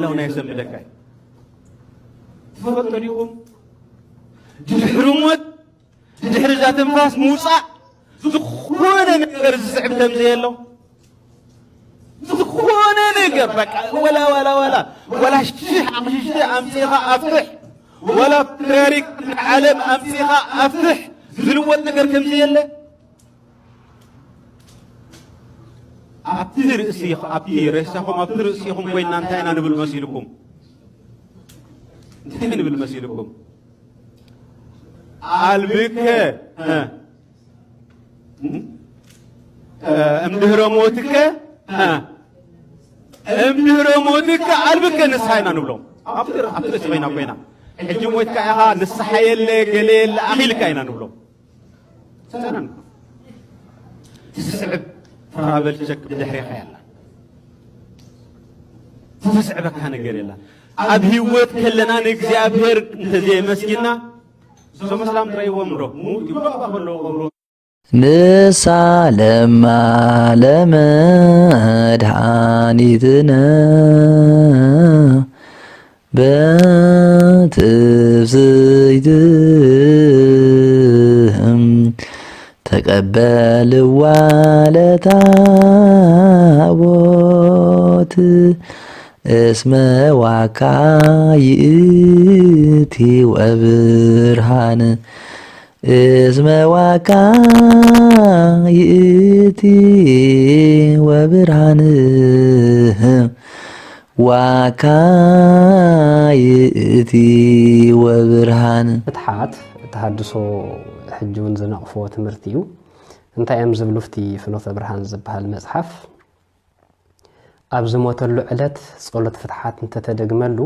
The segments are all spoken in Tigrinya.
ኣለዉ ናይ ዘንብለካ እዩ። ትፈልጡ ዲኹም? ድሕሪ ሞት፣ ድሕሪ እዛ ትንፋስ ምውፃእ ዝኾነ ነገር ዝስዕብ ከም ዘየሎ፣ ዝኾነ ነገር በቃ፣ ወላ፣ ወላ፣ ወላ፣ ወላ ሽሕ ኣቕሽሽቲ ኣምፂኻ ኣፍትሕ፣ ወላ ፕትርያርክ ዓለም ኣምፂኻ ኣፍትሕ ዝልወጥ ነገር ከም ዘየለ፣ ኣብቲ ርእሲ፣ ኣብቲ ሬሳኹም ኣብቲ ርእሲኹም ኮይና እንታይ ኢና ንብል መሲልኩም? እንታይ ንብል መሲልኩም? ኣልብከ፣ እ፣ እ፣ እምድህረ ሞትከ፣ እ፣ እምድህረ ሞትከ ኣልብከ ንስሓ ኢና ንብሎም። ኣብቲ፣ ኣብቲ ርእሲ ኮይና ኮይና። ሕጂ ሞትካ ኢኻ፣ ንስሓ የለ፣ ገለ የለ፣ ኣኺልካ ኢና ንብሎም። ሰላም። ትስዕብ ትራቨል ቸክ ብድሕሬኻ ያላ። ትስዕበካ ነገር የላ። ኣብ ህይወት ከለና ንእግዚኣብሔር እንተዘየመስጊና፣ እዞም ኣስላም ትረይዎም ዶ? ሙት ይበቃ ከለዉ ቀብሩ። ንሳለማ ለመድኃኒትነ በትፍስሕቲ ተቀበልዋ ለታቦት እስመ ዋካ ይእቲ ወብርሃን እስመ ዋካ ይእቲ ወብርሃን ዋካ ይእቲ ወብርሃን። ፍትሓት ተሃድሶ ሕጂ እውን ዝነቕፎ ትምህርቲ እዩ። እንታይ እዮም ዝብሉ ኣብቲ ፍኖተ ብርሃን ዝበሃል መጽሓፍ? ኣብ ዝሞተሉ ዕለት ጸሎት ፍትሓት እንተተደግመሉ፣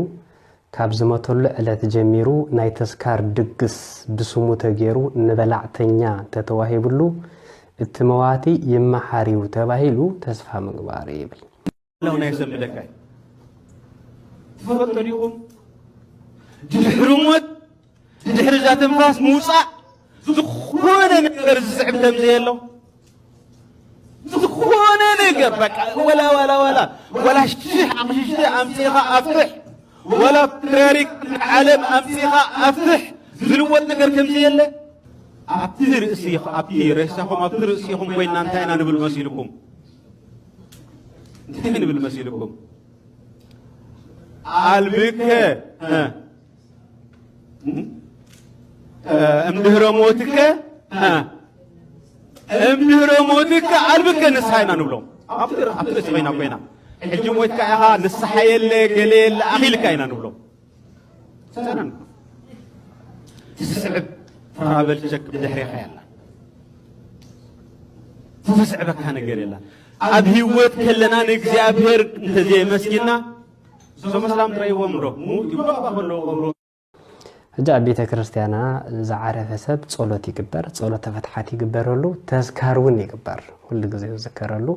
ካብ ዝሞተሉ ዕለት ጀሚሩ ናይ ተስካር ድግስ ብስሙ ተገይሩ ንበላዕተኛ እንተተዋሂብሉ፣ እቲ መዋቲ ይመሓር እዩ ተባሂሉ ተስፋ ምግባር ይብል። ኣለዉ ናይ ዘንብለካ እዩ። ትፈልጡ ዲኹም? ድሕሪ ሞት፣ ድሕሪ እዛ ትንፋስ ምውፃእ ዝኾነ ነገር ዝስዕብ ከም ዘየሎ፣ ዝኾነ ነገር በቃ፣ ወላ፣ ወላ፣ ወላ፣ ወላ ሽሕ ኣቕሽሽቲ ኣምፂኻ ኣፍትሕ፣ ወላ ፕትርያርክ ዓለም ኣምፂኻ ኣፍትሕ ዝልወጥ ነገር ከም ዘየለ፣ ኣብቲ ርእሲ፣ ኣብቲ ሬሳኹም ኣብቲ ርእሲኹም ኮይና እንታይ ኢና ንብል መሲልኩም? እንታይ ንብል መሲልኩም? ኣልብከ፣ እ፣ እ፣ እምድህረ ሞትከ፣ እ፣ እምድህረ ሞትከ ኣልብከ ንስሓ ኢና ንብሎም። ኣብቲ፣ ኣብቲ ርእሲ ኮይና ኮይና። ሕጂ ሞትካ ኢኻ፣ ንስሓ የለ፣ ገለ የለ፣ ኣኺልካ ኢና ንብሎም። ሰላም። ትስዕብ ትራቨል ቸክ ብድሕሬኻ ያላ። ትስዕበካ ነገር የላ። ኣብ ህይወት ከለና ንእግዚኣብሔር እንተዘየመስጊና፣ እዞም ኣስላም ትረይዎም ዶ? ሙት ይበቃ ከለዉ ቀብሩ። ሕጂ ኣብ ቤተ ክርስቲያና ዝዓረፈ ሰብ ጸሎት ይግበር፣ ጸሎተ ፍትሓት ይግበረሉ፣ ተዝካር እውን ይግበር። ኩሉ ግዜ ዝዝከረሉ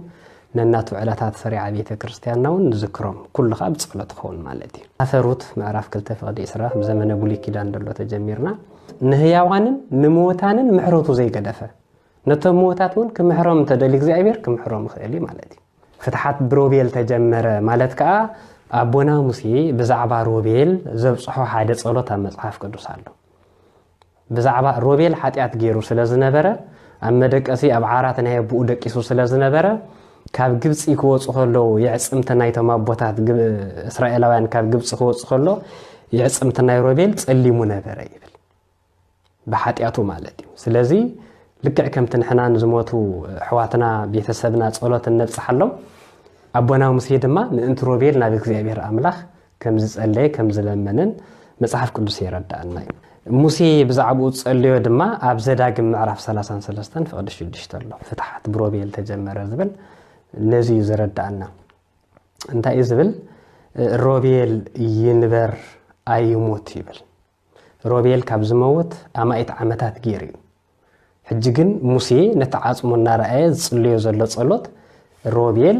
ነናቱ ዕለታት ሰሪዓ ቤተ ክርስቲያንና እውን ንዝክሮም። ኩሉ ኸኣ ብጸሎት ክኸውን ማለት እዩ። ኣፈሩት ምዕራፍ ክልተ ፍቕዲ ዕስራ ብዘመነ ብሉይ ኪዳን ደሎ ተጀሚርና፣ ንህያዋንን ንምውታንን ምሕረቱ ዘይገደፈ፣ ነቶም ምውታት እውን ክምሕሮም እንተደልዩ እግዚኣብሔር ክምሕሮም ይኽእል እዩ ማለት እዩ። ፍትሓት ብሮቤል ተጀመረ ማለት ከኣ ኣቦና ሙሴ ብዛዕባ ሮቤል ዘብጽሖ ሓደ ጸሎት ኣብ መጽሓፍ ቅዱስ ኣሎ። ብዛዕባ ሮቤል ሓጢኣት ገይሩ ስለ ዝነበረ፣ ኣብ መደቀሲ ኣብ ዓራት ናይ ኣቦኡ ደቂሱ ስለ ዝነበረ፣ ካብ ግብጺ ክወጹ ከለዉ የዕጽምቲ ናይቶም ኣቦታት ግብ-፣ እስራኤላውያን ካብ ግብጺ ክወጹ ከሎ የዕጽምቲ ናይ ሮቤል ጸሊሙ ነበረ ይብል። ብሓጢኣቱ ማለት እዩ። ስለዚ ልክዕ ከምቲ ንሕና ንዝሞቱ ኣሕዋትና ቤተሰብና ጸሎት እነብጽሓሎም፣ ኣቦና ሙሴ ድማ ምእንቲ ሮቤል ናብ እግዚኣብሔር ኣምላኽ ከም ዝጸለየ፣ ከም ዝለመነን መጽሓፍ ቅዱስ የረድኣና እዩ። ሙሴ ብዛዕባኡ ዝጸለዮ ድማ ኣብ ዘዳግም ምዕራፍ ሰላሳን ሰለስተን ፍቕዲ ሽዱሽተ ኣሎ። ፍትሓት ብሮቤል ተጀመረ ዝብል ነዚ እዩ ዘረድኣና። እንታይ እዩ ዝብል? ሮቤል ይንበር ኣይሙት ይብል። ሮቤል ካብ ዝመውት ኣማኢት ዓመታት ገይሩ እዩ። ሕጂ ግን ሙሴ ነቲ ዓጽሙ እናረኣየ ዝጽልዮ ዘሎ ጸሎት፣ ሮቤል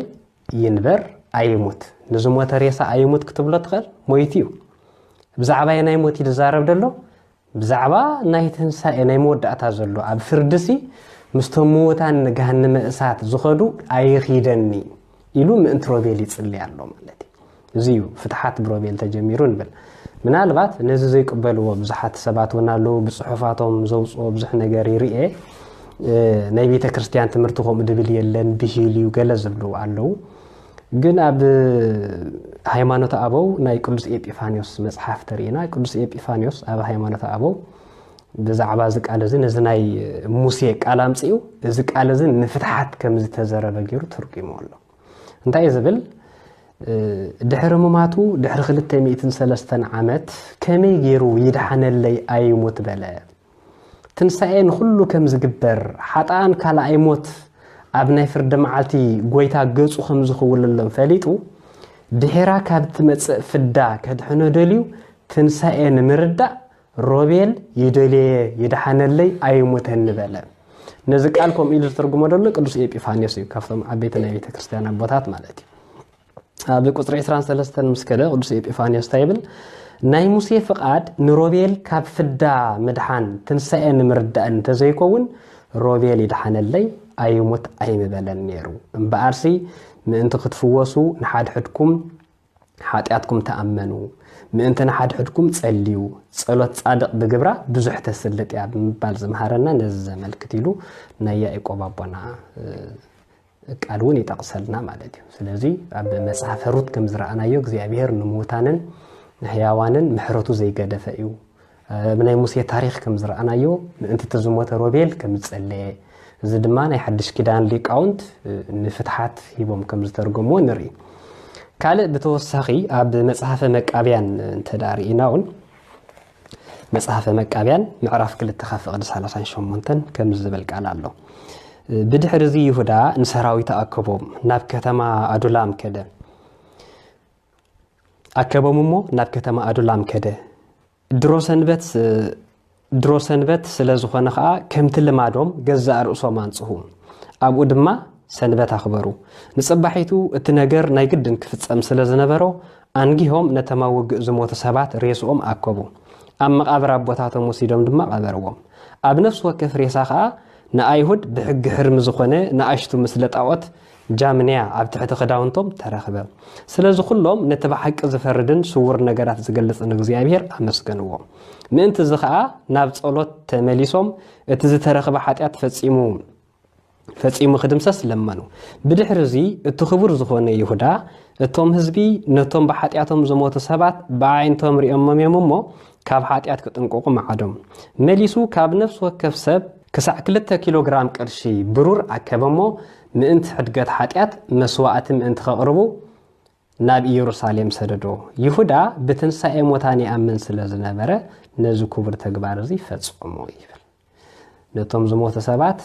ይንበር ኣይሙት። ንዝሞተ ሬሳ ኣይሙት ክትብሎ ትኽእል? ሞይቱ እዩ። ብዛዕባ ኣየናይ ሞት እዩ ዝዛረብ ዘሎ? ብዛዕባ ናይ ትንሳኤ ናይ መወዳእታ ዘሎ፣ ኣብ ፍርድሲ ምስቶም ምዉታን ንገሃነመ እሳት ዝኸዱ ኣይኺደኒ ኢሉ ምእንቲ ሮቤል ይጽሊ ኣሎ ማለት እዩ። እዚ እዩ ፍትሓት ብሮቤል ተጀሚሩ ንብል። ምናልባት ነዚ ዘይቅበልዎ ብዙሓት ሰባት እውን ኣለዉ። ብፅሑፋቶም ዘውፅኦ ብዙሕ ነገር ይርኤ። እ፣ ናይ ቤተ ክርስቲያን ትምህርቲ ከምኡ ድብል የለን፣ ብሂል እዩ፣ ገለ ዝብሉ ኣለዉ። ግን ኣብ ሃይማኖተ ኣበው ናይ ቅዱስ ኤጲፋንዮስ መጽሓፍ ተርእና፣ ቅዱስ ኤጲፋንዮስ ኣብ ሃይማኖተ ኣበው ብዛዕባ እዚ ቃል እዚ፣ ነዚ ናይ ሙሴ ቃል ኣምጺኡ፣ እዚ ቃል እዚ ንፍትሓት ከም ዝተዘረበ ገይሩ ተርጒሞ ኣሎ። እንታይ እዩ ዝብል? እ፣ ድሕሪ ምማቱ፣ ድሕሪ ክልተ ሚእትን ሰለስተን ዓመት፣ ከመይ ገይሩ ይድሓነለይ ኣይሙት በለ። ትንሳኤ ንኹሉ ከም ዝግበር፣ ሓጥኣን ካልኣይ ሞት ኣብ ናይ ፍርዲ መዓልቲ ጐይታ ገጹ ከም ዝኽውለሎም ፈሊጡ፣ ድሒራ ካብ ትመጽእ ፍዳ ከድሕኖ ደልዩ፣ ትንሳኤ ንምርዳእ፣ ሮቤል ይደልየ ይድሓነለይ ኣይሙተኒ በለ። ነዚ ቃል ከምኡ ኢሉ ዝተርጉሞ ዘሎ ቅዱስ ኤጲፋንዮስ እዩ፣ ካብቶም ዓበይቲ ናይ ቤተ ክርስቲያን ኣቦታት ማለት እዩ። ኣብ ቁጽሪ ዕስራን ሰለስተን ምስ ከደ ቅዱስ ኤጲፋንዮስ እንታይ ይብል? ናይ ሙሴ ፍቓድ ንሮቤል ካብ ፍዳ ምድሓን ትንሳኤ ንምርዳእ እንተዘይከውን፣ ሮቤል ይድሓነለይ ኣይሙት ኣይምበለን ነይሩ። እምበኣርሲ ምእንቲ ክትፍወሱ ንሓድሕድኩም ሓጢኣትኩም ተኣመኑ፣ ምእንቲ ንሓድሕድኩም ጸልዩ፣ ጸሎት ጻድቕ ብግብራ ብዙሕ ተስልጥ እያ ብምባል ዝምሃረና ነዚ ዘመልክት ኢሉ ናይ ያዕቆብ ኣቦና፣ እ፣ ቃል እውን ይጠቕሰልና ማለት እዩ። ስለዚ ኣብ መጽሓፈ ሩት ከም ዝረኣናዮ እግዚኣብሔር ንምዉታንን ንሕያዋንን ምሕረቱ ዘይገደፈ እዩ። ኣብ ናይ ሙሴ ታሪኽ ከም ዝረኣናዮ ምእንቲ እቲ ዝሞተ ሮቤል ከም ዝጸለየ፣ እዚ ድማ ናይ ሓድሽ ኪዳን ሊቃውንት፣ እ፣ ንፍትሓት ሂቦም ከም ዝተርጎምዎ ንርኢ። ካልእ ብተወሳኺ ኣብ መጽሓፈ መቃብያን እንተ ደኣ ርኢና እውን፣ መጽሓፈ መቃብያን ምዕራፍ ክልተ ካብ ፍቕዲ ሰላሳን ሸሞንተን ከምዚ ዝብል ቃል ኣሎ። ብድሕሪ እዚ ይሁዳ ንሰራዊቱ ኣከቦም፣ ናብ ከተማ ኣዱላም ከደ። ኣከቦም እሞ ናብ ከተማ ኣዱላም ከደ። ድሮ ሰንበት፣ ድሮ ሰንበት ስለ ዝኾነ ኸኣ ከምቲ ልማዶም ገዛእ ርእሶም ኣንጽሁ። ኣብኡ ድማ ሰንበት ኣኽበሩ። ንጽባሒቱ እቲ ነገር ናይ ግድን ክፍጸም ስለ ዝነበሮ፣ ኣንጊሆም ነቶም ኣብ ውግእ ዝሞቱ ሰባት ሬስኦም ኣከቡ። ኣብ መቓብር ኣቦታቶም ወሲዶም ድማ ቀበርዎም። ኣብ ነፍሲ ወከፍ ሬሳ ኸኣ ንኣይሁድ ብሕጊ ሕርሚ ዝኾነ ንኣሽቱ ምስሊ ጣዖት ጃምንያ ኣብ ትሕቲ ክዳውንቶም ተረኽበ። ስለዚ ኩሎም ነቲ ብሓቂ ዝፈርድን ስዉር ነገራት ዝገልጽን እግዚኣብሔር ኣመስገንዎ። ምእንቲ እዚ ኸኣ ናብ ጸሎት ተመሊሶም እቲ ዝተረኽበ ሓጢኣት ፈጺሙ ፈጺሙ ክድምሰስ ለመኑ። ብድሕሪ እዚ እቲ ክቡር ዝኾነ ይሁዳ እቶም ህዝቢ ነቶም ብሓጢኣቶም ዝሞቱ ሰባት ብኣዒንቶም ሪኦሞም እዮም እሞ ካብ ሓጢኣት ክጥንቀቑ መዓዶም። መሊሱ ካብ ነፍሲ ወከፍ ሰብ ክሳዕ ክልተ ኪሎ ግራም ቅርሺ ብሩር ኣከበ እሞ ምእንቲ ሕድገት ሓጢኣት መስዋእቲ ምእንቲ ከቕርቡ ናብ ኢየሩሳሌም ሰደዶ። ይሁዳ ብትንሳኤ ሙታን ይኣምን ስለ ዝነበረ ነዚ ክቡር ተግባር እዚ ፈጸሞ ይብል። ነቶም ዝሞቱ ሰባት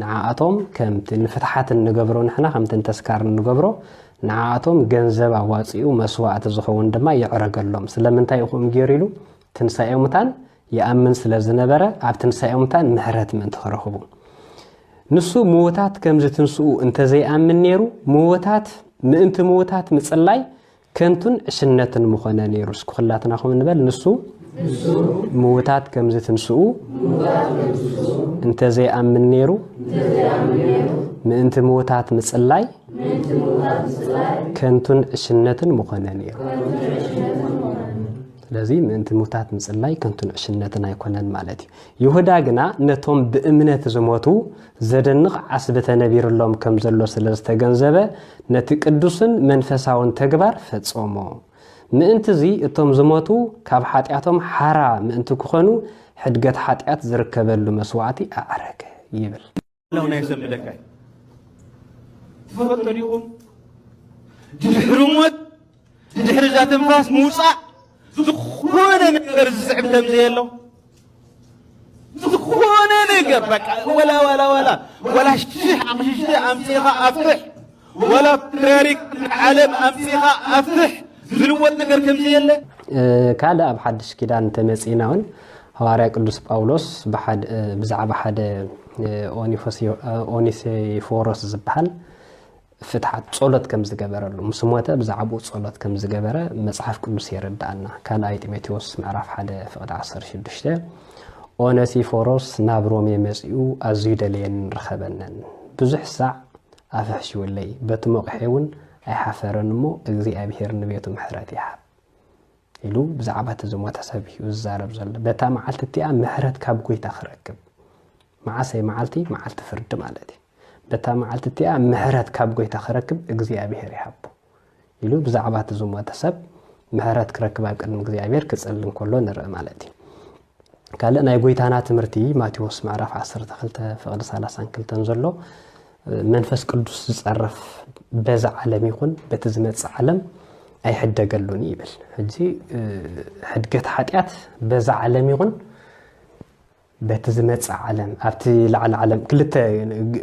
ንዓኣቶም ከምቲ ንፍትሓት እንገብሮ ንሕና ከምቲ ንተስካር እንገብሮ ንዓኣቶም ገንዘብ ኣዋጺኡ መስዋእቲ ዝኸውን ድማ ይዕረገሎም። ስለምንታይ እዩ ከምኡ ገይሩ ኢሉ ትንሳኤ ሙታን ይኣምን ስለ ዝነበረ ኣብ ትንሳኤ ሙታን ምሕረት ምእንቲ ክረኽቡ። ንሱ ምዉታት ከም ዝትንስኡ እንተ ዘይኣምን ነይሩ ምዉታት ምእንቲ ምዉታት ምጽላይ ከንቱን ዕሽነትን ምኾነ ነይሩ። እስኩ ኩላትና ከም ንበል ንሱ ምዉታት ከም ዝትንስኡ እንተ ዘይኣምን ነይሩ ምእንቲ ምዉታት ምጽላይ ከንቱን ዕሽነትን ምኾነ ነይሩ። ስለዚ ምእንቲ ምዉታት ምጽላይ ከንቱን ዕሽነትን ኣይኮነን ማለት እዩ። ይሁዳ ግና ነቶም ብእምነት ዝሞቱ ዘደንቕ ዓስቢ ተነቢርሎም ከም ዘሎ ስለ ዝተገንዘበ ነቲ ቅዱስን መንፈሳውን ተግባር ፈጸሞ። ምእንቲ እዚ እቶም ዝሞቱ ካብ ሓጢኣቶም ሓራ ምእንቲ ክኾኑ ሕድገት ሓጢኣት ዝርከበሉ መስዋዕቲ ኣዕረገ ይብል። ለው ናይ ሰብ ምደካይ ትፈልጡ ዲኹም? ድሕሪ ሞት ድሕሪ እዛ ትንፋስ ምውፃእ ዝኾነ ነገር ዝስዕብ ከም ዘየሎ ዝኾነ ነገር በቃ ወላ ወላ ወላ ወላ ሽሕ ኣቕሽሽቲ ኣምፂኻ ኣፍትሕ ወላ ፕሬሪክ ዓለም ኣምፂኻ ኣፍትሕ ዝልወጥ ነገር ከም ዘየለ ካልእ ኣብ ሓድሽ ኪዳን እንተመፂእና እውን ሃዋርያ ቅዱስ ጳውሎስ ብሓድ- ብዛዕባ ሓደ ኦኒፎስ- ኦኒሴፎሮስ ዝበሃል ፍትሓት ጸሎት ከም ዝገበረሉ ምስ ሞተ ብዛዕባኡ ጸሎት ከም ዝገበረ መጽሓፍ ቅዱስ የረድኣና። ካልኣይ ጢሞቴዎስ ምዕራፍ ሓደ ፍቕዲ ዓሰርተ ሽዱሽተ ኦነሲፎሮስ ናብ ሮሜ መጺኡ ኣዝዩ ደለየንን ረኸበንን። ብዙሕ ሳዕ ኣፍሕሽውለይ፣ በቲ መቑሒ እውን ኣይሓፈረን እሞ እግዚኣብሔር ንቤቱ ምሕረት ይሃብ ኢሉ ብዛዕባ እቲ ዝሞተ ሰብ እዩ ዝዛረብ ዘሎ። በታ መዓልቲ እቲኣ ምሕረት ካብ ጎይታ ክረክብ፣ መዓሰይ መዓልቲ? መዓልቲ ፍርዲ ማለት እዩ። በታ መዓልቲ እቲኣ ምሕረት ካብ ጎይታ ክረክብ እግዚኣብሔር ይሃቦ ኢሉ ብዛዕባ እቲ ዝሞተ ሰብ ምሕረት ክረክብ ኣብ ቅድሚ እግዚኣብሔር ክጽሊ እንከሎ ንርኢ ማለት እዩ። ካልእ ናይ ጎይታና ትምህርቲ ማቴዎስ ምዕራፍ ዓሰርተ ክልተ ፍቕዲ ሰላሳን ክልተን ዘሎ መንፈስ ቅዱስ ዝጸርፍ በዛ ዓለም ይኹን በቲ ዝመጽእ ዓለም ኣይሕደገሉን ይብል። ሕጂ ሕድገት ሓጢኣት በዛ ዓለም ይኹን በቲ ዝመጽእ ዓለም ኣብቲ ላዕሊ ዓለም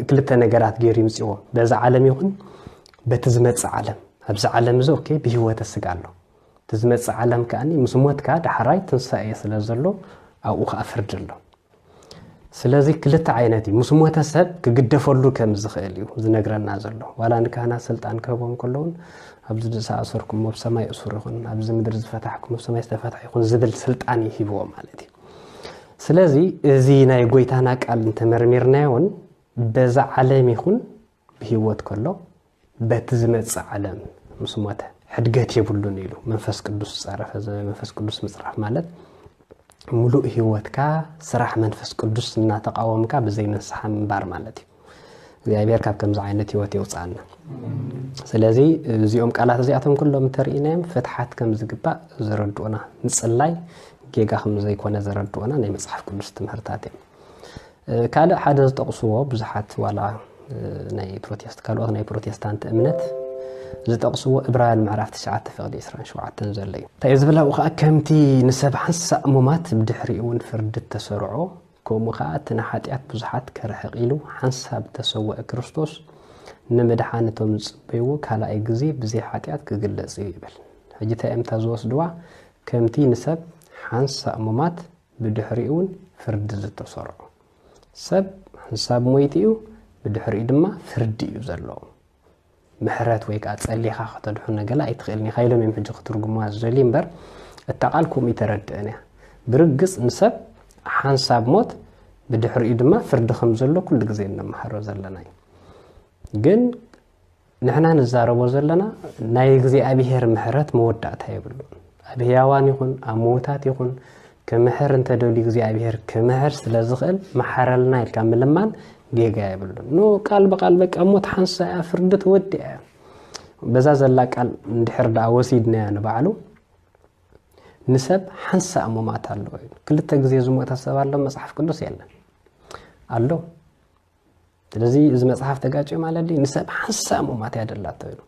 ክልተ ነገራት ገይሩ ይምጽዎ። በዛ ዓለም ይኹን በቲ ዝመጽእ ዓለም። ኣብዚ ዓለም እዚ ኦኬ ብህይወተ ስጋ ኣሎ። እቲ ዝመጽእ ዓለም ከኣ ምስ ሞትካ ዳሕራይ ትንሳኤ ስለ ዘሎ ኣብኡ ከኣ ፍርዲ ኣሎ። ስለዚ ክልተ ዓይነት እዩ። ምስ ሞተ ሰብ ክግደፈሉ ከም ዝኽእል እዩ ዝነግረና ዘሎ። ዋላ ንካህናት ስልጣን ክህቦም ከለውን ኣብዚ ዝኣሰርኩሞ ኣብ ሰማይ እሱር ይኹን፣ ኣብዚ ምድሪ ዝፈታሕኩም ኣብ ሰማይ ዝተፈትሐ ይኹን ዝብል ስልጣን እዩ ሂብዎ ማለት እዩ። ስለዚ እዚ ናይ ጎይታና ቃል እንተመርሚርናዮ እውን በዛ ዓለም ይኹን ብህይወት ከሎ በቲ ዝመጽእ ዓለም ምስ ሞተ ሕድገት የብሉን ኢሉ መንፈስ ቅዱስ ጸረፈ። እዚ መንፈስ ቅዱስ ምጽራፍ ማለት ምሉእ ህይወትካ ስራሕ መንፈስ ቅዱስ እናተቃወምካ ብዘይ ንስሓ ምንባር ማለት እዩ። እግዚኣብሔር ካብ ከምዚ ዓይነት ህይወት የውፅኣና። ስለዚ እዚኦም ቃላት እዚኣቶም ኩሎም እንተርኢናዮም ፍትሓት ከም ዝግባእ ዘረድኡና፣ ምጽላይ ጌጋ ከም ዘይኮነ ዘረድኡና ናይ መጽሓፍ ቅዱስ ትምህርታት እዮም። ካልእ ሓደ ዝጠቕስዎ ብዙሓት ዋላ ናይ ፕሮቴስት ካልኦት ናይ ፕሮቴስታንት እምነት ዝጠቕስዎ ዕብራውያን ምዕራፍ ትሽዓተ ፍቕዲ ዕስራን ሸውዓተን ዘሎ እዩ። እንታይ እዩ ዝብል ኣብኡ ከዓ ከምቲ ንሰብ ሓንሳእ ሙማት ብድሕሪኡ እውን ፍርዲ እተሰርዖ ከምኡ ከዓ እቲ ንሓጢኣት ብዙሓት ከርሕቕ ኢሉ ሓንሳብ እተሰወአ ክርስቶስ ንምድሓን እቶም ዝጽበይዎ ካልኣይ ግዜ ብዘይ ሓጢኣት ክግለጽ እዩ ይብል። ሕጂ እንታይ እምታ ዝወስድዋ ከምቲ ንሰብ ሓንሳእ ሙማት ብድሕሪኡ እውን ፍርዲ ዝተሰርዖ ሰብ ሓንሳብ ሞይቱ እዩ፣ ብድሕሪኡ ድማ ፍርዲ እዩ ዘለዎ። ምሕረት ወይ ከዓ ጸሊኻ ከተድሑ ነገላ ኣይትኽእልን ኢኻ ኢሎም እዮም ሕጂ ክትርጉምዋ ዝደልዩ እምበር እታ ቃል ከምኡ ይተረድእን እያ። ብርግጽ ንሰብ ሓንሳብ ሞት ብድሕሪኡ ድማ ፍርዲ ከም ዘሎ ኩሉ ግዜ እንመሃሮ ዘለና እዩ። ግን ንሕና ንዛረቦ ዘለና ናይ እግዚኣብሔር ምሕረት መወዳእታ የብሉን። ኣብ ህያዋን ይኹን ኣብ ምዉታት ይኹን ክምሕር እንተደልዩ እግዚኣብሔር ክምሕር ስለ ዝኽእል መሓረልና ኢልካ ምልማን ጌጋ የብሉን። ኖ ቃል ብቃል በቃ ሞት ሓንሳ እያ ፍርዲ ተወዲኣ እያ። በዛ ዘላ ቃል እንድሕር ደኣ ወሲድናያ ንባዕሉ ንሰብ ሓንሳ እሙማት ኣለዎ እዩ። ክልተ ግዜ ዝሞተ ሰብ ኣሎ መጽሓፍ ቅዱስ የለን ኣሎ። ስለዚ እዚ መጽሓፍ ተጋጭ ማለት ድዩ? ንሰብ ሓንሳእ ሙማት እያ ደላቶ ኢሉ።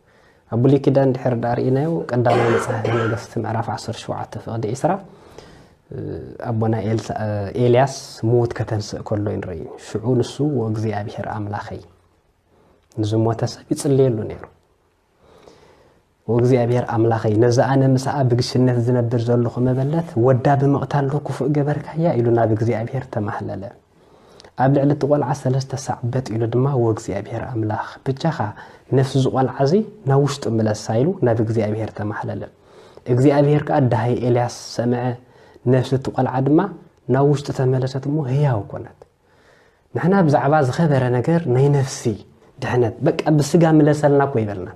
ኣብ ብሉይ ኪዳን ድሕር ዳ ርኢናዮ ቀዳማይ መጽሓፍ ነገስቲ ምዕራፍ ዓሰርተ ሸውዓተ ፍቕዲ ዕስራ ኣቦና ኤልያስ ምዉት ከተንስእ ከሎ ንርኢ። ሽዑ ንሱ ወእግዚኣብሔር ኣምላኸይ ንዝሞተ ሰብ ይጽልየሉ ነይሩ። ወእግዚኣብሔር ኣምላኸይ ነዚ ኣነ ምስኣ ብግሽነት ዝነብር ዘለኹ መበለት ወዳ ብምቕታል ዶ ክፉእ ገበርካያ ኢሉ ናብ እግዚኣብሔር ተማህለለ። ኣብ ልዕሊ እቲ ቆልዓ ሰለስተ ሳዕ በጥ ኢሉ ድማ ወእግዚኣብሔር ኣምላኽ ብጃኻ ነፍሲ ዝቆልዓ እዚ ናብ ውሽጡ ምለሳ ኢሉ ናብ እግዚኣብሔር ተማህለለ። እግዚኣብሔር ከኣ ዳሃይ ኤልያስ ሰምዐ። ነፍሲ እቲ ቆልዓ ድማ ናብ ውሽጡ ተመለሰት እሞ ህያው ኮነት። ንሕና ብዛዕባ ዝኸበረ ነገር ናይ ነፍሲ ድሕነት በቃ ብስጋ ምለሰልና እኮ ይበልና።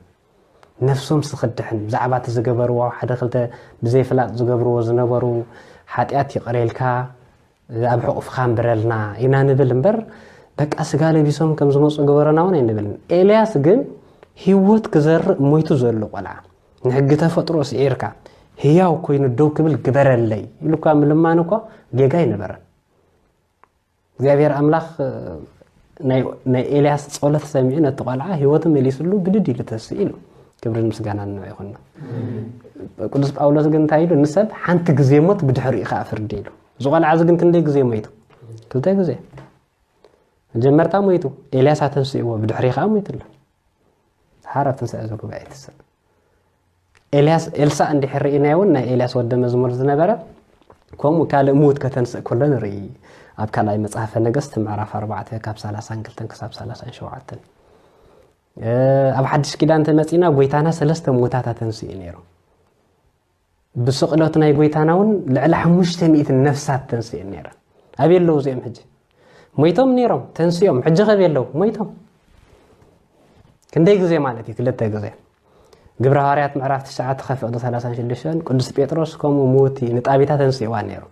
ነፍሶም ስኽድሕን ብዛዕባ እቲ ዝገበርዎ ሓደ ክልተ ብዘይፍላጥ ዝገብርዎ ዝነበሩ ሓጢኣት ይቕሬልካ ኣብ ሕቑፍኻ ንብረልና ኢና ንብል እምበር በቃ ስጋ ለቢሶም ከም ዝመፁ ግበረና እውን ኣይንብልን። ኤልያስ ግን ህይወት ክዘርእ ሞይቱ ዘሎ ቆልዓ ንሕጊ ተፈጥሮ ስዒርካ ህያው ኮይኑ ደው ክብል ግበረለይ ኢሉ እኳ ምልማን እኮ ጌጋ ኣይነበረን። እግዚኣብሔር ኣምላኽ ናይ ኤልያስ ጸሎት ሰሚዑ ነቲ ቆልዓ ህይወቱ መሊስሉ ብድድ ኢሉ ተስእ ኢሉ። ክብርን ምስጋናን ንዑ ይኹንና። ቅዱስ ጳውሎስ ግን እንታይ ኢሉ ንሰብ ሓንቲ ግዜ ሞት ብድሕሪኡ ከዓ ፍርዲ ኢሉ። እዚ ቆልዓ እዚ ግን ክንደይ ግዜ ሞይቱ? ክልተ ግዜ። መጀመርታ ሞይቱ፣ ኤልያስ ኣተንስእዎ፣ ብድሕሪ ከዓ ሞይቱ ኣሎ። ሓራ ትንሳኤ ዘጉባኤ ትስእ ኤልያስ ኤልሳእ እንድሕር ርኢናዮ እውን ናይ ኤልያስ ወደ መዝሙር ዝነበረ ከምኡ ካልእ ምዉት ከተንስእ ከሎ ንርኢ። ኣብ ካልኣይ መጽሓፈ ነገስት ምዕራፍ ኣርባዕተ ካብ ሰላሳን ክልተን ክሳብ ሰላሳን ሸውዓተን። ኣብ ሓድሽ ኪዳን ተመጺና ጎይታና ሰለስተ ምዉታት ኣተንስኡ ነይሩ። ብስቕለቱ ናይ ጎይታና እውን ልዕሊ ሓሙሽተ ሚእትን ነፍሳት ተንስኡ ነይረን። ኣበይ ኣለዉ እዚኦም ሕጂ? ሞይቶም ነይሮም ተንስኦም። ሕጂ ከበይ ኣለዉ? ሞይቶም። ክንደይ ግዜ ማለት እዩ? ክልተ ግዜ። ግብረ ሃዋርያት ምዕራፍ ትሽዓተ ካብ ፍቕዲ ሰላሳን ሽዱሽተን ቅዱስ ጴጥሮስ ከምኡ ምውቲ ንጣቢታ ተንስእዋ ነይሩ።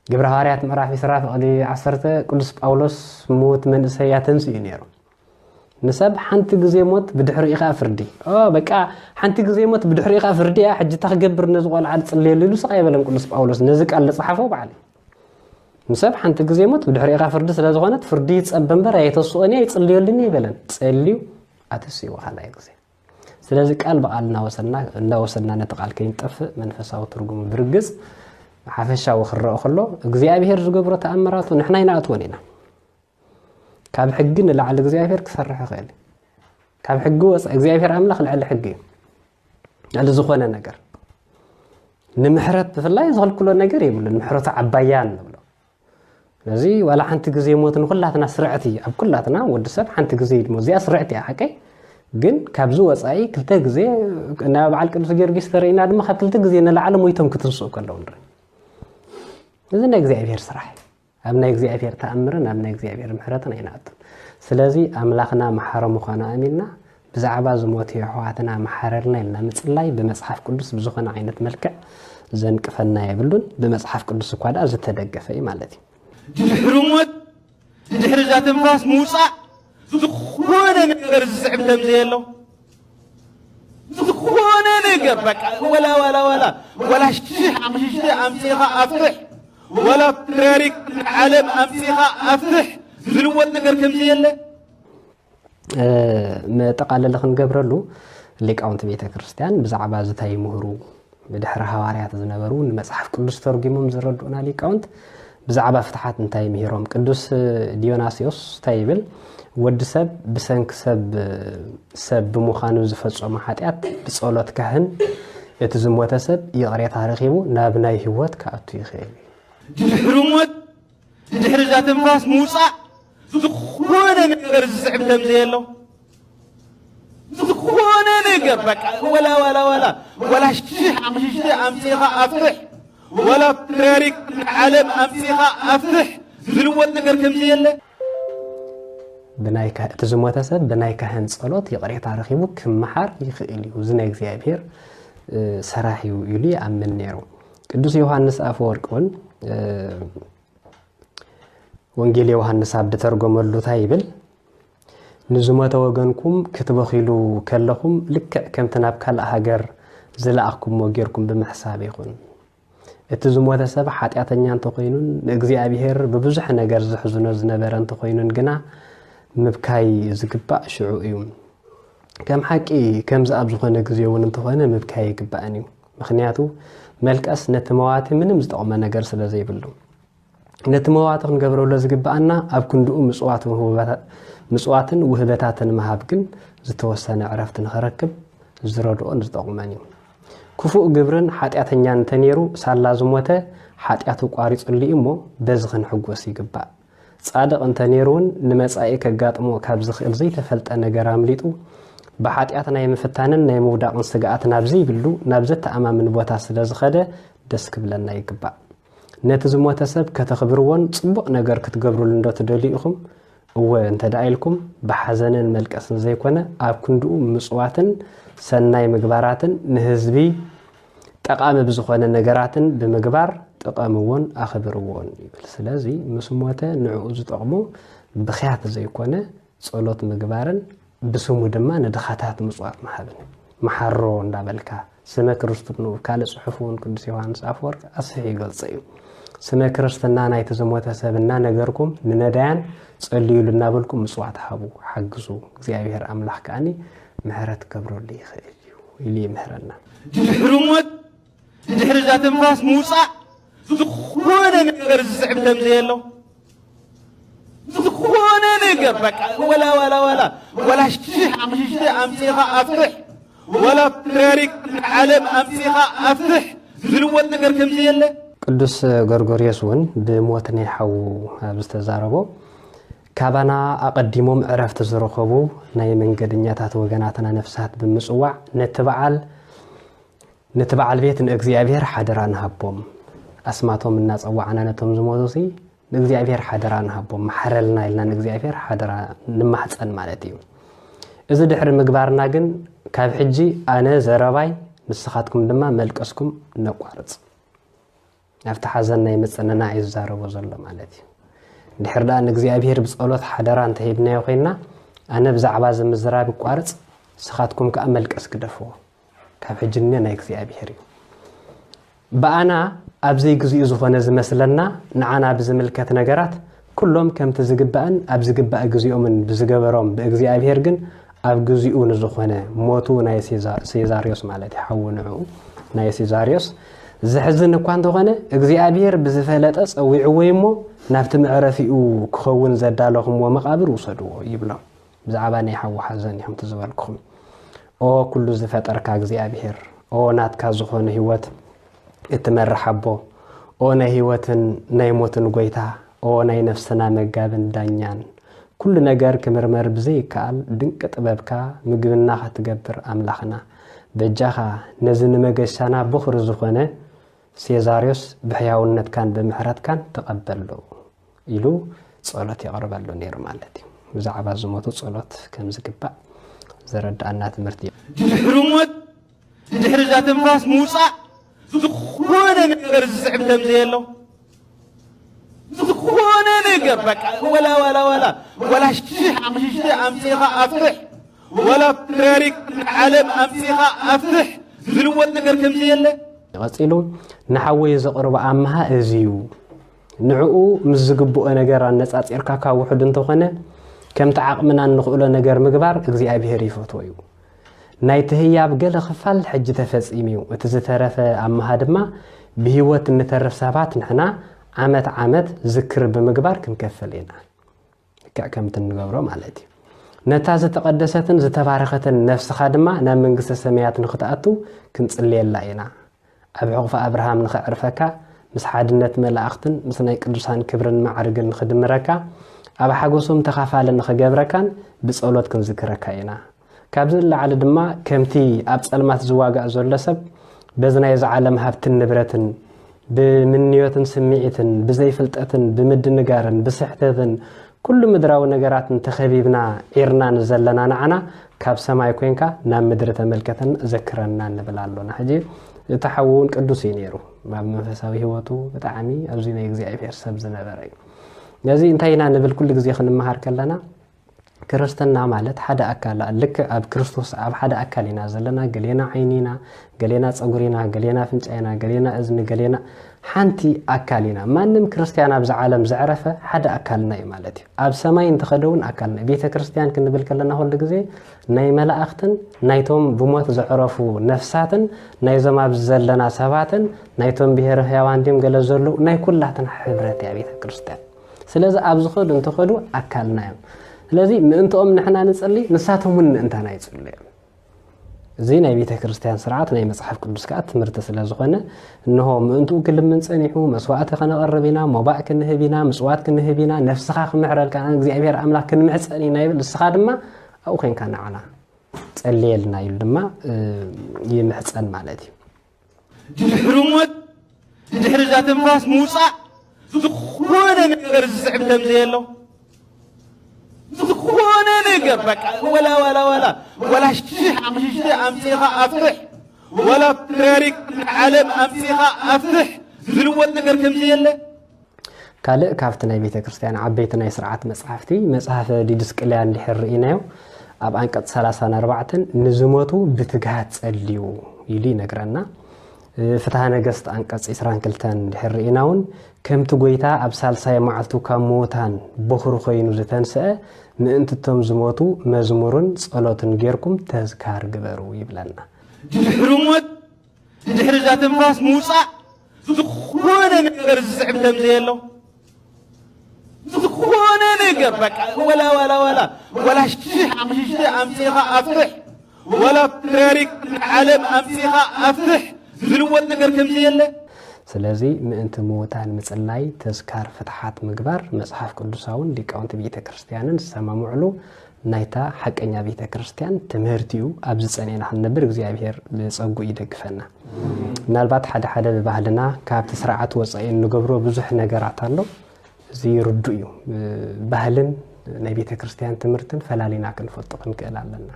ግብረ ሃዋርያት ምዕራፍ ዕስራ ፍቕዲ ዓሰርተ ቅዱስ ጳውሎስ ምውት መንእሰይ ኣተንስኡ ነይሩ። ንሰብ ሓንቲ ግዜ ሞት ብድሕሪኡ ኸዓ ፍርዲ። ኦ በቃ ሓንቲ ግዜ ሞት ብድሕሪኡ ኸዓ ፍርዲ እያ። ሕጂ እንታይ ክገብር ነዚ ቆልዓ ዝጽልየሉ ኢሉ ስቕ ኣይበለን ቅዱስ ጳውሎስ ነዚ ቃል ዝጸሓፎ ባዕሉ። ንሰብ ሓንቲ ግዜ ሞት ብድሕሪኡ ኸዓ ፍርዲ ስለ ዝኾነት ፍርዲ ይጸበ እምበር ኣይተስኦን እየ ኣይጽልየሉን እየ ኣይበለን። ጸልዩ ኣተስእዎ ካልኣይ ግዜ። ስለዚ ቃል ብቓል እናወሰድና ነቲ ቃል ከይንጠፍእ መንፈሳዊ ትርጉሙ ብርግጽ ሓፈሻዊ ክረአ ከሎ እግዚኣብሔር ዝገብሮ ተኣምራቱ ንሕና ኣይንኣትዎን ኢና። ካብ ሕጊ ንላዕሊ እግዚኣብሔር ክሰርሕ ይኽእል እዩ። ካብ ሕጊ ወፃኢ እግዚኣብሔር ኣምላኽ ልዕሊ ሕጊ እዩ። ልዕሊ ዝኾነ ነገር ንምሕረት ብፍላይ ዝኽልክሎ ነገር የብሉን። ምሕረቱ ዓባያ ንብሎ። ስለዚ ዋላ ሓንቲ ግዜ ሞት ንኩላትና ስርዕቲ ኣብ ኩላትና ወዲ ሰብ ሓንቲ ግዜ ይድሞ እዚኣ ስርዕቲ እያ ሓቀይ። ግን ካብዚ ወፃኢ ክልተ ግዜ ናይ በዓል ቅዱስ ጊዮርጊስ ተርእና ድማ ካብ ክልተ ግዜ ንላዕሊ ሞይቶም ክትንስኡ ከለዉ ንርኢ። እዚ ናይ እግዚኣብሔር ስራሕ እዩ። ኣብ ናይ እግዚኣብሔር ተኣምርን ኣብ ናይ እግዚኣብሔር ምሕረትን ኣይንኣቱን። ስለዚ ኣምላኽና መሓረ ምዃኑ ኣሚንና ብዛዕባ ዝሞቱ የሕዋትና መሓረልና ኢልና ምጽላይ ብመጽሓፍ ቅዱስ ብዝኾነ ዓይነት መልክዕ ዘንቅፈና የብሉን። ብመጽሓፍ ቅዱስ እኳ ደኣ ዝተደገፈ እዩ ማለት እዩ። ድሕሪ ሞት ድሕሪ እዛ ትንፋስ ምውፃእ ዝኾነ ነገር ዝስዕብ ከም ዘየሎ ዝኾነ ነገር በቃ ወላ ወላ ወላ ወላ ሽሕ ኣቕሽሽቲ ኣምፂኻ ኣፍትሕ ወላ ፕትርያርክ ዓለም ኣምፂኻ ኣፍትሕ ዝልወጥ ነገር ከም ዘየለ መጠቓለሊ ክንገብረሉ ሊቃውንቲ ቤተ ክርስቲያን ብዛዕባ እዚ እንታይ ይምህሩ ብድሕሪ ሃዋርያት ዝነበሩ ንመጽሓፍ ቅዱስ ተርጒሞም ዘረድኡና ሊቃውንት ብዛዕባ ፍትሓት እንታይ ምሂሮም? ቅዱስ ዲዮናስዮስ እንታይ ይብል? ወዲ ሰብ ብሰንኪ ሰብ ሰብ ብምዃኑ ዝፈጸሞ ሓጢኣት ብጸሎት ካህን እቲ ዝሞተ ሰብ ይቕሬታ ረኺቡ ናብ ናይ ህይወት ክኣቱ ይኽእል እዩ። ድሕሪ ሞት ድሕሪ እዛ ትንፋስ ምውፃእ ዝኾነ ነገር ዝስዕብ ከም ዘየሎ ዝኾነ ነገር በቃ ወላ ወላ ወላ ወላ ሽሕ ኣቕሽሽቲ ኣምፂኻ ኣፍትሕ ወላ ፕትርያርክ ዓለም ኣምፂኻ ኣፍትሕ ዝልወጥ ነገር ከም ዘየለ ብናይ ካህ- እቲ ዝሞተ ሰብ ብናይ ካህን ጸሎት ይቕሬታ ረኺቡ ክመሓር ይኽእል እዩ። እዚ ናይ እግዚኣብሔር እ፣ ሰራሕ እዩ ኢሉ ይኣምን ነይሩ። ቅዱስ ዮሃንስ ኣፈወርቅ እውን እ፣ ወንጌል ዮሃንስ ኣብ ድተርጎመሉ እንታይ ይብል? ንዝሞተ ወገንኩም ክትበኺሉ ከለኹም ልክዕ ከምቲ ናብ ካልእ ሃገር ዝለኣኽኩምዎ ጌርኩም ብምሕሳብ ይኹን። እቲ ዝሞተ ሰብ ሓጢኣተኛ እንተኾይኑን ንእግዚኣብሔር ብብዙሕ ነገር ዝሕዝኖ ዝነበረ እንተኾይኑን ግና ምብካይ ዝግባእ ሽዑ እዩ። ከም ሓቂ ከምዚ ኣብ ዝኾነ ግዜ እውን እንተኾነ ምብካይ ኣይግባእን እዩ። ምኽንያቱ መልቀስ ነቲ መዋቲ ምንም ዝጠቕሞ ነገር ስለ ዘይብሉ። ነቲ መዋቲ ክንገብረሉ ዝግብኣና ኣብ ክንድኡ ምጽዋትን ውህበታ- ምጽዋትን ውህበታትን ምሃብ ግን ዝተወሰነ ዕረፍቲ ንኸረክብ ዝረድኦን ዝጠቕሞን እዩ። ክፉእ ግብርን ሓጢኣተኛን እንተነይሩ ሳላ ዝሞተ ሓጢኣቱ ቋሪጹሉ እዩ እሞ በዚ ክንሕጎስ ይግባእ። ጻድቕ እንተነይሩ እውን ንመጻኢ ከጋጥሞ ካብ ዝኽእል ዘይተፈልጠ ነገር ኣምሊጡ ብሓጢኣት ናይ ምፍታንን ናይ ምውዳቕን ስግኣት ናብ ዘይብሉ ናብ ዘተኣማምን ቦታ ስለ ዝኸደ ደስ ክብለና ይግባእ። ነቲ ዝሞተ ሰብ ከተኽብርዎን ጽቡቕ ነገር ክትገብሩሉ እንዶ ትደልዩ ኢኹም? እወ እንተ ደኣ ኢልኩም ብሓዘንን መልቀስን ዘይኮነ ኣብ ክንድኡ ምጽዋትን ሰናይ ምግባራትን ንህዝቢ ጠቓሚ ብዝኾነ ነገራትን ብምግባር ጥቀምዎን ኣኽብርዎን ይብል። ስለዚ ምስ ሞተ ንዕኡ ዝጠቕሙ ብኽያት ዘይኮነ ጸሎት ምግባርን ብስሙ ድማ ንድኻታት ምጽዋት ምሃብን። መሓሮ እንዳበልካ ስመ ክርስትንኡ ካልእ ጽሑፍ እውን ቅዱስ ዮሃንስ ኣፈወርቅ ኣስፊሑ ይገልጾ እዩ። ስመ ክርስትና ናይቲ ዝሞተ ሰብ እናነገርኩም ንነዳያን ጸልዩሉ እናበልኩም ምጽዋት ሃቡ፣ ሓግዙ። እግዚኣብሔር ኣምላኽ ከኣኒ ምሕረት ክገብረሉ ይኽእል እዩ ኢሉ ይምህረና። ድሕሪ ሞት ድሕሪ እዛ ትንፋስ ምውፃእ ዝኾነ ነገር ዝስዕብ ከም ዘየሎ ዝኾነ ነገር በቃ ወላ ወላ ወላ ወላ ሽሕ ኣቕሽሽቲ ኣምፂኻ ኣፍትሕ ወላ ፕትርያርክ ዓለም ኣምፂኻ ኣፍትሕ ዝልወጥ ነገር ከም ዘየለ ቅዱስ ጎርጎርዮስ እውን ብሞት ናይ ሓዉ ኣብ ዝተዛረቦ ካባና ኣቐዲሞም ዕረፍቲ ዝረኸቡ ናይ መንገደኛታት ወገናትና ነፍሳት ብምጽዋዕ ነቲ በዓል ነቲ በዓል ቤት ንእግዚኣብሔር ሓደራ ንሃቦም። ኣስማቶም እናጸዋዕና ነቶም ዝሞቱ ሲ ንእግዚኣብሔር ሓደራ ንሃቦም፣ መሓረልና ኢልና ንእግዚኣብሔር ሓደራ ንማሕጸን ማለት እዩ። እዚ ድሕሪ ምግባርና ግን ካብ ሕጂ ኣነ ዘረባይ ንስኻትኩም ድማ መልቀስኩም ነቋርጽ። ኣብቲ ሓዘን ናይ ምጽንናዕ እዩ ዝዛረቦ ዘሎ ማለት እዩ። ድሕር ደኣ ንእግዚኣብሔር ብጸሎት ሓደራ እንተሂብናዮ ኮይንና ኣነ ብዛዕባ እዚ ምዝራብ ይቋርጽ፣ ንስኻትኩም ከኣ መልቀስ ግደፍዎ። ካብ ሕጂ እነ ናይ እግዚኣብሔር እዩ። ብኣና ኣብ ዘይግዚኡ ዝኾነ ዝመስለና ንዓና ብዝምልከት ነገራት ኩሎም ከምቲ ዝግባእን ኣብ ዝግባእ ግዚኦምን ብዝገበሮም ብእግዚኣብሔር ግን ኣብ ግዚኡ ንዝኾነ ሞቱ ናይ ሴዛርዮስ ማለት ሓዉ ንዕኡ ናይ ሴዛርዮስ ዘሕዝን እኳ እንተኾነ እግዚኣብሔር ብዝፈለጠ ጸዊዕዎ እሞ ናብቲ መዕረፊኡ ክኸውን ዘዳለኹምዎ መቓብር ውሰድዎ ይብሎም። ብዛዕባ ናይ ሓዉ ሓዘን ኢኹም ትዝበልኩኹም። ኦ ኩሉ ዝፈጠርካ እግዚኣብሔር፣ ኦ ናትካ ዝኾነ ህይወት እትመርሕ ኣቦ፣ ኦ ናይ ህይወትን ናይ ሞትን ጎይታ፣ ኦ ናይ ነፍስና መጋብን ዳኛን፣ ኩሉ ነገር ክምርመር ብዘይከኣል ድንቂ ጥበብካ ምግብና ኸትገብር ኣምላኽና፣ በጃኻ ነዚ ንመገሻና ቦኽሪ ዝኾነ ሴዛርዮስ ብሕያውነትካን ብምሕረትካን ተቐበሎ ኢሉ ጸሎት የቕርበሉ ነይሩ ማለት እዩ። ብዛዕባ ዝሞቱ ጸሎት ከም ዝግባእ ዘረድኣና ትምህርቲ እዩ። ድሕሪ ሞት፣ ድሕሪ እዛ ትንፋስ ምውፃእ ዝኾነ ነገር ዝስዕብ ከም ዘየሎ ዝኾነ ነገር በቃ ወላ ወላ ወላ ወላ ሽሕ ኣቕሽሽቲ ኣምፂኻ ኣፍትሕ ወላ ፕሬሪክ ዓለም ኣምፂኻ ኣፍትሕ ዝልወጥ ነገር ከም ዘየለ ቀጺሉ ንሓወይ ዘቕርቦ ኣምሃ እዚ እዩ። ንዕኡ ምስ ዝግብኦ ነገር ኣነጻጺርካ ካብ ውሑድ እንተኾነ፣ ከምቲ ዓቕምና እንኽእሎ ነገር ምግባር እግዚኣብሔር ይፈትዎ እዩ። ናይቲ ህያብ ገለ ክፋል ሕጂ ተፈጺሙ እዩ። እቲ ዝተረፈ ኣምሃ ድማ ብህይወት እንተርፍ ሰባት ንሕና ዓመት ዓመት ዝክር ብምግባር ክንከፍል ኢና። ልክዕ ከምቲ እንገብሮ ማለት እዩ። ነታ ዝተቐደሰትን ዝተባረኸትን ነፍስኻ ድማ ናብ መንግስተ ሰማያት ንኽትኣቱ ክንጽልየላ ኢና። ኣብ ሕቑፊ ኣብርሃም ንኸዕርፈካ፣ ምስ ሓድነት መላእኽትን ምስ ናይ ቅዱሳን ክብርን ማዕርግን ንኽድምረካ፣ ኣብ ሓጎሶም ተኻፋሊ ንኽገብረካን ብጸሎት ክንዝክረካ ኢና። ካብዚ ንላዕሊ ድማ ከምቲ ኣብ ጸልማት ዝዋጋእ ዘሎ ሰብ በዚ ናይዚ ዓለም ሃብትን ንብረትን ብምንዮትን ስምዒትን ብዘይፍልጠትን ብምድንጋርን ብስሕተትን ኩሉ ምድራዊ ነገራትን ተኸቢብና ዒርና ንዘለና ንዓና ካብ ሰማይ ኮንካ ናብ ምድሪ ተመልከተና ዘክረና ንብል ኣሎና። ሕጂ እቲ ሓዉ እውን ቅዱስ እዩ ነይሩ። ኣብ መንፈሳዊ ህይወቱ ብጣዕሚ ኣብዚ ናይ እግዚኣብሔር ሰብ ዝነበረ እዩ። ነዚ እንታይ ኢና ንብል ኩሉ ግዜ ክንመሃር ከለና ክርስትና ማለት ሓደ ኣካል ልክዕ ኣብ ክርስቶስ ኣብ ሓደ ኣካል ኢና ዘለና። ገሌና ዓይኒ ኢና፣ ገሌና ጸጉሪ ኢና፣ ገሌና ኣፍንጫ ኢና፣ ገሌና እዝኒ፣ ገሌና ሓንቲ ኣካል ኢና። ማንም ክርስትያን ኣብዚ ዓለም ዘዕረፈ ሓደ ኣካልና እዩ ማለት እዩ። ኣብ ሰማይ እንተኸደ እውን ኣካልና እዩ። ቤተ ክርስትያን ክንብል ከለና ኩሉ ግዜ ናይ መላእኽትን ናይቶም ብሞት ዘዕረፉ ነፍሳትን ናይዞም ኣብዚ ዘለና ሰባትን ናይቶም ብሄረ ሕያዋን ድዮም ገለ ዘለዉ ናይ ኩላትና ሕብረት እያ ቤተ ክርስትያን። ስለዚ ኣብ ዝኸዱ እንተኸዱ ኣካልና እዮም። ስለዚ ምእንትኦም ንሕና ንጽሊ፣ ንሳቶም እውን ምእንታና ይጽሉ እዮም። እዚ ናይ ቤተ ክርስትያን ስርዓት ናይ መጽሓፍ ቅዱስ ከኣ ትምህርቲ ስለ ዝኾነ እንሆ ምእንትኡ ክልምን ጸኒሑ መስዋዕቲ ከነቐርብ ኢና፣ ሞባእ ክንህብ ኢና፣ ምጽዋት ክንህብ ኢና፣ ነፍስኻ ክምሕረልካ እግዚኣብሔር ኣምላኽ ክንምሕጸን ኢና ይብል። ንስኻ ድማ ኣብኡ ኮንካ ንዓና ጸልየልና ኢሉ ድማ ይምሕጸን ማለት እዩ። ድሕሪ ሞት ድሕሪ እዛ ትንፋስ ምውፃእ ዝኾነ ነገር ዝስዕብ ከም ዘየሎ ዝኾነ ነገር በቃ ወላ ወላ ወላ ወላ ሽሕ ኣቕሽሽቲ ኣምፂኻ ኣፍትሕ ወላ ፕሬሪክ ዓለም ኣምፂኻ ኣፍትሕ ዝልወጥ ነገር ከም ዘየለ ካልእ ካብቲ ናይ ቤተ ክርስትያን ዓበይቲ ናይ ስርዓት መጽሓፍቲ መጽሓፈ ዲድስቅልያ እንድሕር ርኢናዮ ኣብ ኣንቀጽ ሰላሳን ኣርባዕተን ንዝሞቱ ብትግሃት ጸልዩ ኢሉ ይነግረና። ፍትሐ ነገስት ኣንቀጽ ዕስራን ክልተን እንድሕር ርኢና እውን ከምቲ ጎይታ ኣብ ሳልሳይ መዓልቱ ካብ ምዉታን በኹሪ ኮይኑ ዝተንስአ ምእንቲ እቶም ዝሞቱ መዝሙርን ጸሎትን ጌርኩም ተዝካር ግበሩ ይብለና። ድሕሪ ሞት ድሕሪ እዛ ትንፋስ ምውፃእ ዝኾነ ነገር ዝስዕብ ከም ዘየሎ ዝኾነ ነገር በቃ ወላ ወላ ወላ ወላ ሽሕ ኣቕሽሽቲ ኣምፂኻ ኣፍትሕ ወላ ፕሬሪክ ዓለም ኣምፂኻ ኣፍትሕ ዝልወጥ ነገር ከም ዘየለ ስለዚ ምእንቲ ምዉታን ምጽላይ ተዝካር ፍትሓት ምግባር መጽሓፍ ቅዱሳውን ሊቃውንቲ ቤተ ክርስትያንን ዝሰማምዕሉ ናይታ ሓቀኛ ቤተ ክርስትያን ትምህርቲ እዩ። ኣብዚ ጸኒዕና ክንነብር እግዚኣብሔር ብጸጉኡ ይደግፈና። ምናልባት ሓደ ሓደ ብባህልና ካብቲ ስርዓት ወፃኢ እንገብሮ ብዙሕ ነገራት ኣሎ። እዚ ርዱእ እዩ። ባህልን ናይ ቤተ ክርስቲያን ትምህርትን ፈላሊና ክንፈልጦ ክንክእል ኣለና።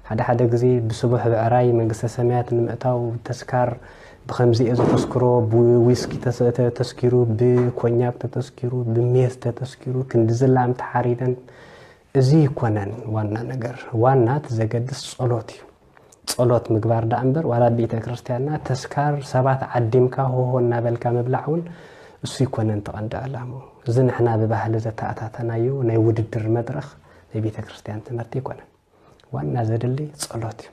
ሓደ ሓደ ግዜ ብስቡሕ ብዕራይ መንግስተ ሰማያት ንምእታው ተስካር ብኸምዚ እየ ዘተስክሮ፣ ብዊስኪ ተስ-፣ ተተስኪሩ፣ ብኮኛክ ተተስኪሩ፣ ብሜስ ተተስኪሩ፣ ክንዲ ዝላም ተሓሪደን። እዚ ይኮነን ዋና ነገር። ዋና እቲ ዘገድስ ጸሎት እዩ። ጸሎት ምግባር ደኣ እምበር ዋላ ቤተ ክርስቲያንና ተስካር ሰባት ዓዲምካ ሆሆ እናበልካ ምብላዕ እውን እሱ ይኮነን እቲ ቀንዲ ዕላምኡ። እዚ ንሕና ብባህሊ ዘተኣታተናዮ ናይ ውድድር መድረኽ ናይ ቤተ ክርስቲያን ትምህርቲ ይኮነን። ዋና ዘድሊ ጸሎት እዩ።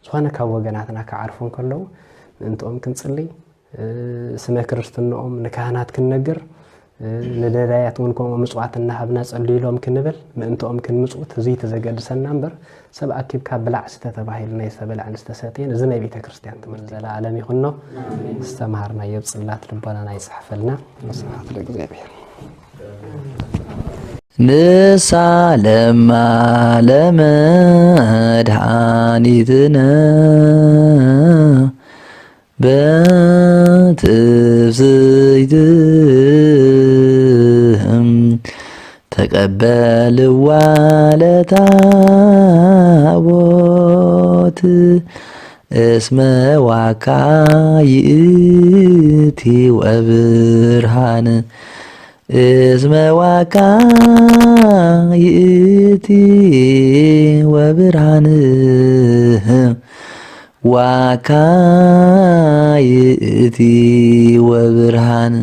ዝኾነ ካብ ወገናትና ክዓርፉ እንከለዉ ምእንትኦም ክንጽሊ፣ ስመ ክርስትንኦም ንካህናት ክንነግር፣ ንደዳያት እውን ከምኡ ምጽዋት እናሃብና ጸልዩሎም ክንብል ምእንትኦም ክንምጽውት እዚ ተዘገድሰና እምበር ሰብ ኣኪብካ ብላዕ ስተ ተባሂሉ ናይ ዝተበልዐን ዝተሰትየን እዚ ናይ ቤተ ክርስቲያን ትምህርቲ ዘለኣለም ይኹኖ። ዝተምሃርናዮ ጽላት ልቦናና ይጽሕፈልና። ስብሐት ለእግዚኣብሔር። ንሳ ለማ ለመድኃኒትነ በትፍስሕት ተቀበልዋ ለታቦት እስመ ዋካ ይእቲ ወብርሃን እስመ ዋካ ይእቲ ወብርሃን ዋካ ይእቲ ወብርሃን